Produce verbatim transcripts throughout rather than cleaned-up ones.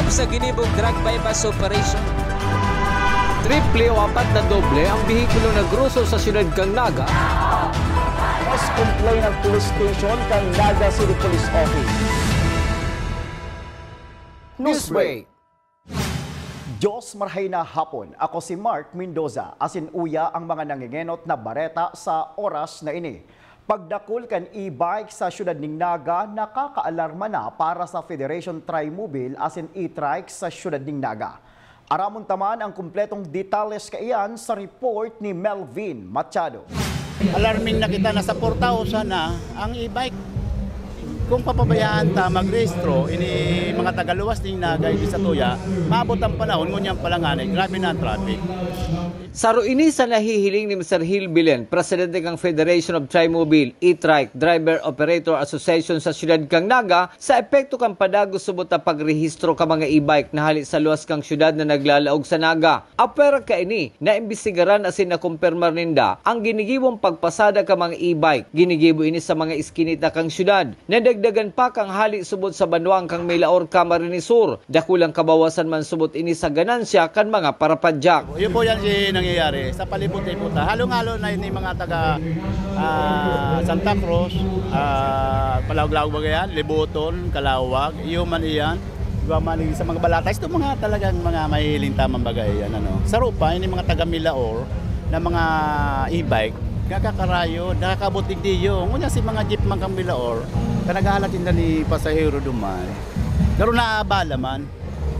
Sa ginibong drug buy-bust operation, triple o apat na doble ang behikulo na groso sa siyudad kan Naga. Mas complain ang police station kan Naga City Police Office. Newsbreak. Diyos, marhay na hapon. Ako si Mark Mendoza. Asin uya ang mga nangengenot na bareta sa oras na ini. Pagdakul kan e-bike sa siyudad ning Naga, nakakaalarma na para sa Federation Trimobile asin e-trike sa siyudad ning Naga. Aramon ta man ang kumpletong detalles kaiyan sa report ni Melvin Machado. Alarming na kita, nasa four thousand na ang e-bike. Kung papabayaan ta magrehistro, ini mga tagaluwas ning Naga, ini sa tuya, maabot ang panahon, ngunyan pa lang, anay, grabe na ang traffic. Saro ini sa nahihiling ni Mister Hil Bilen, presidente kan Federation of Trimobile, E-Trike, Driver Operator Association sa siyudad kan Naga, sa epekto kan padagos subot na pagrehistro kan mga e-bike na hali sa luwas kan siyudad na naglalaog sa Naga. Apwera kaini, naimbestigaran asin nakumpirmar ninda ang ginigiwong pagpasada kan mga e-bike. Ginigibo ini sa mga iskinita kan siyudad. Nadagdagan pa kan hali subot sa banwaan kan Milaor, Camarines Sur. Dakulang kabawasan man subot ini sa ganansya kan mga parapadyak. Iyo po yan si nangyayari sa palibot-libot. Halong-halo na ini mga taga ah, Santa Cruz, ah, Palawag-lawag ba yan? Liboton, Calawag, iyo man iyan. Diba man sa mga balata, ito mga talagang mga mahihiling tamang bagay yan, ano. Saro pa, ini mga taga Milaor na mga e-bike, nakakarayo, nakakabot digdiyo. Ngunyan si mga jeep man kang Milaor, ka naghahalat inda ni pasahero duman. Pero naabala man,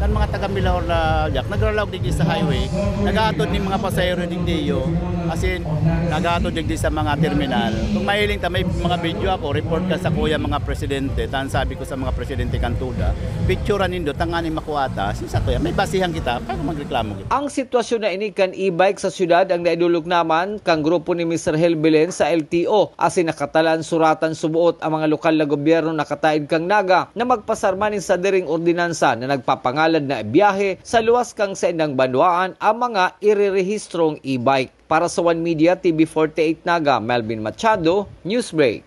kan mga taga Milaor na diak, nagralaog digdi sa highway, naghahatod nin mga pasahero digdiyo, asin naghahatod digdi sa mga terminal. Kung mahiling ta, may mga video ako, report ka sa kuya mga presidente, tan sabi ko sa mga presidente kan TUDA, picturean nindo, tanganing makuha ta, si sa kuya, may basihan kita, para magreklamo kita. Ang sitwasyon na ini kan e-bike sa syudad ang naidolok naman kan grupo ni Mister Hel Belen sa L T O, asin nakatalaan suratan suboot ang mga lokal na gobyerno nakataid kan Naga na magpasar man nin sadiring ordinansa na nagpapangalad na ibiyahe sa luwas kan saindang banwaan ang mga irerehistrong e-bike. Para sa One Media, T V forty-eight Naga, Melvin Machado, Newsbreak.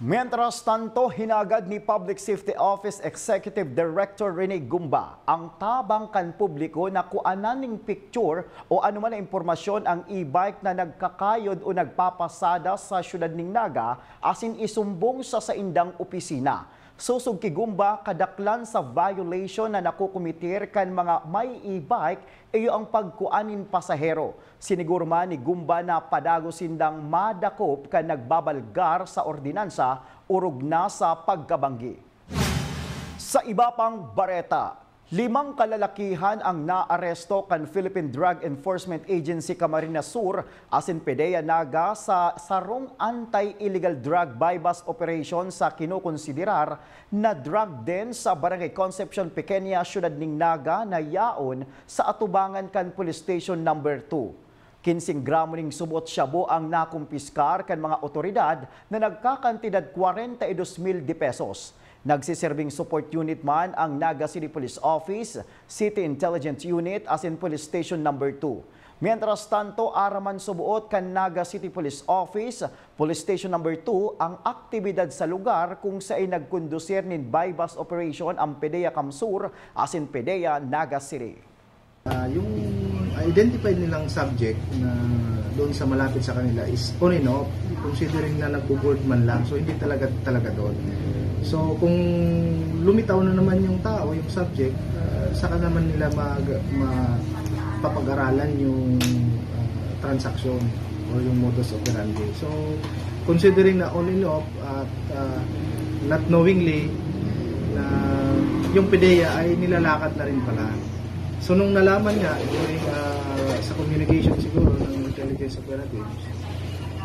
Mientras tanto, hinagad ni Public Safety Office Executive Director Rene Gumba ang tabang kan publiko na kuanan ning picture o anuman na impormasyon ang e-bike na nagkakayod o nagpapasada sa siyudad ning Naga asin isumbong sa saindang opisina. Sosog ki Gumba, kadaklan sa violation na nakokometer kan mga may e-bike iyo ang pagkua nin pasahero. Siniguro man ni Gumba na padagos sindang madakop kan nagbabalgar sa ordinansa orog na sa pagkabanggi. Sa iba pang bareta, limang kalalakihan ang naaresto kan Philippine Drug Enforcement Agency Camarines Sur asin PDEA Naga sa sarong anti-illegal drug buy-bust operation sa kinokonsiderar na drug den sa Barangay Concepcion Pequeña, siyudad nin Naga na yaon sa atubangan kan Police Station Number two. Kinsing gramo ning subot shabu ang nakumpiskar kan mga otoridad na nagkakantidad kwarenta y dos mil de pesos. Nagsiserbing support unit man ang Naga City Police Office, City Intelligence Unit asin Police Station Number two. Mientras tanto, araman suboot kan Naga City Police Office, Police Station Number two ang aktibidad sa lugar kung saen nagkondusir nin buy-bust operation ang PDEA CamSur asin PDEA Naga City. Ah, yung identified nilang subject na doon sa malapit sa kanila is on and off, considering na nagbo-board man lang, so hindi talaga talaga doon. So kung lumitaw na naman yung tao, yung subject, ah, saka naman nila mag, mapapag-aralan yung, ah, transaksyon o yung modus operandi. So considering na on and off at, ah, not knowingly na yung PDEA ay nilalakad na rin pala. So nung nalaman nga during, ah, sa communication siguro ng intelligence operatives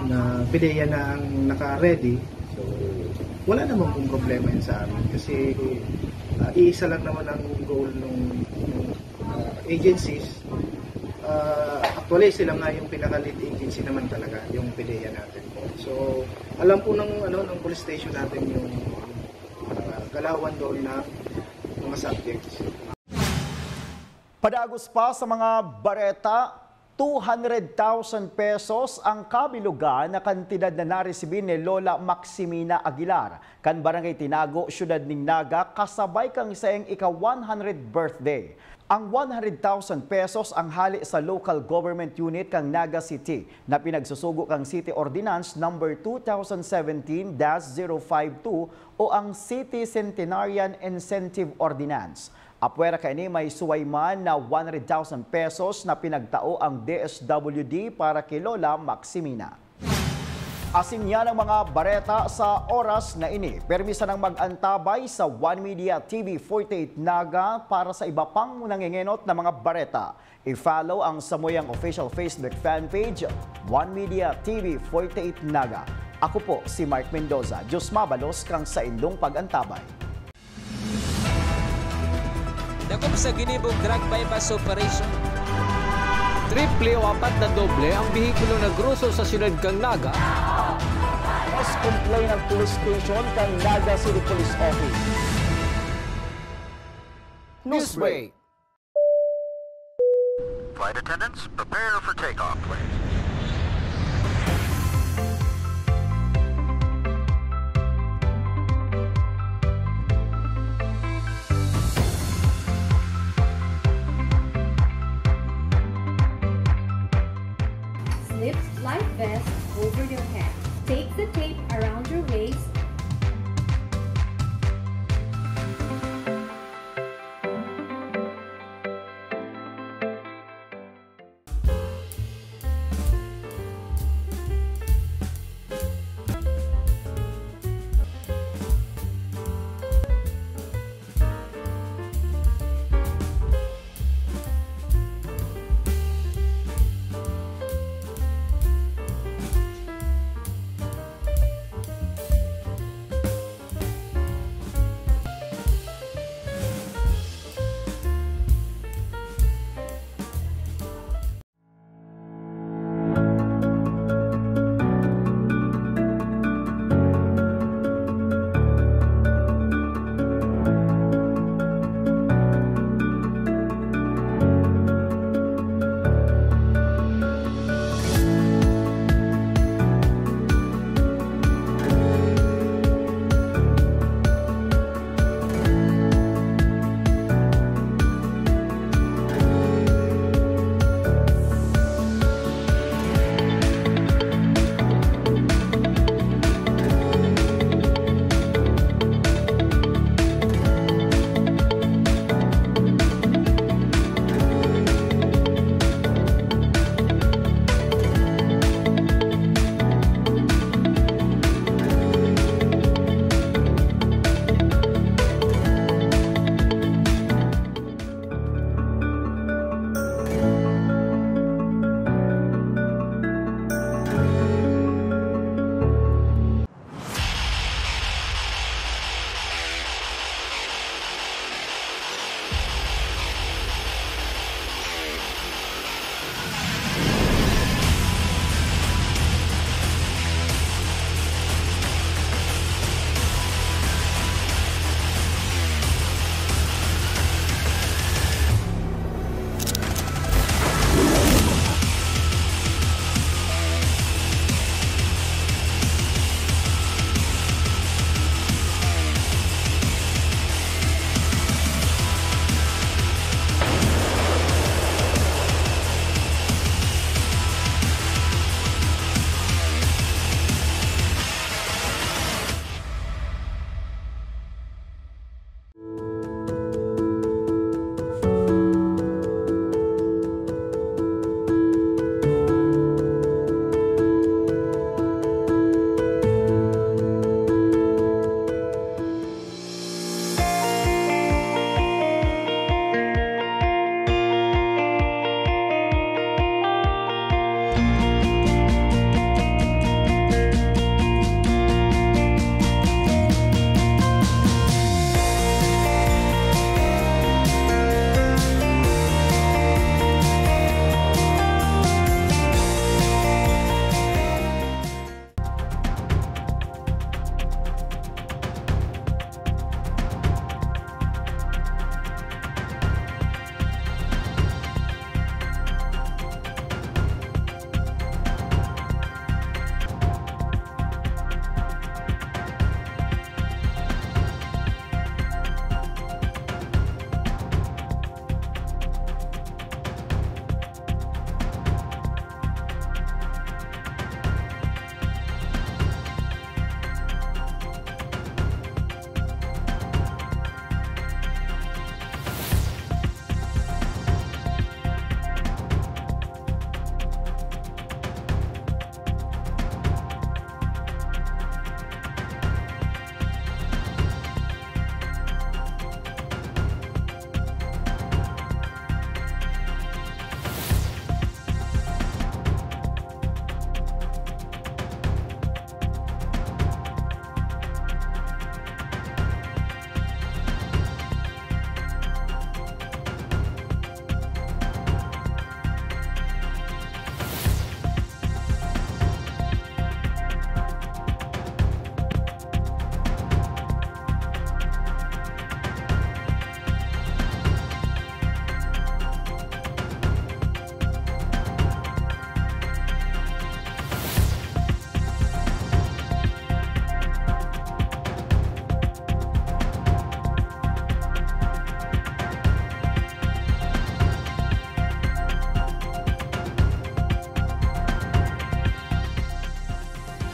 na PDEA na ang naka-ready, so wala naman pong problema yun sa amin kasi, ah, iisa lang naman ang goal nung, nung, ah, agencies. Ah, actually, sila nga yung pinaka-lead agency naman talaga, yung PDEA natin. So alam po ng, ano, ng police station natin yung, ah, galawan doon ng mga subjects. Padagos pa sa mga bareta, Two hundred thousand pesos ang kabilugan na kantidad na naresibi ni Lola Maximina Aguilar, kan Barangay Tinago, Siyudad nin Naga, kasabay kan saiyang ika-one hundred birthday. Ang one hundred thousand pesos ang hale sa local government unit kan Naga City na pinagsusugo kan City Ordinance Number two thousand seventeen dash zero five two o ang City Centenarian Incentive Ordinance. Apwera kaini, may suway man na one hundred thousand pesos na pinagtao ang D S W D para ki Lola Maximina. Asin yan ang mga bareta sa oras na ini. Permi sanang mag-antabay sa One Media T V forty-eight Naga para sa iba pang nangengenot na mga bareta. I-follow ang samuyang official Facebook fan page, One Media T V forty-eight Naga. Ako po si Mark Mendoza. Diyos mabalos kan saindong pag-antabay. Dakop sa ginibong drug buy-bust operation. Triple o apat na doble ang behikulo na groso sa siyudad kan Naga. Mas complain ang police station kan Naga City Police Office. Newsbreak. Flight attendants, prepare for takeoff.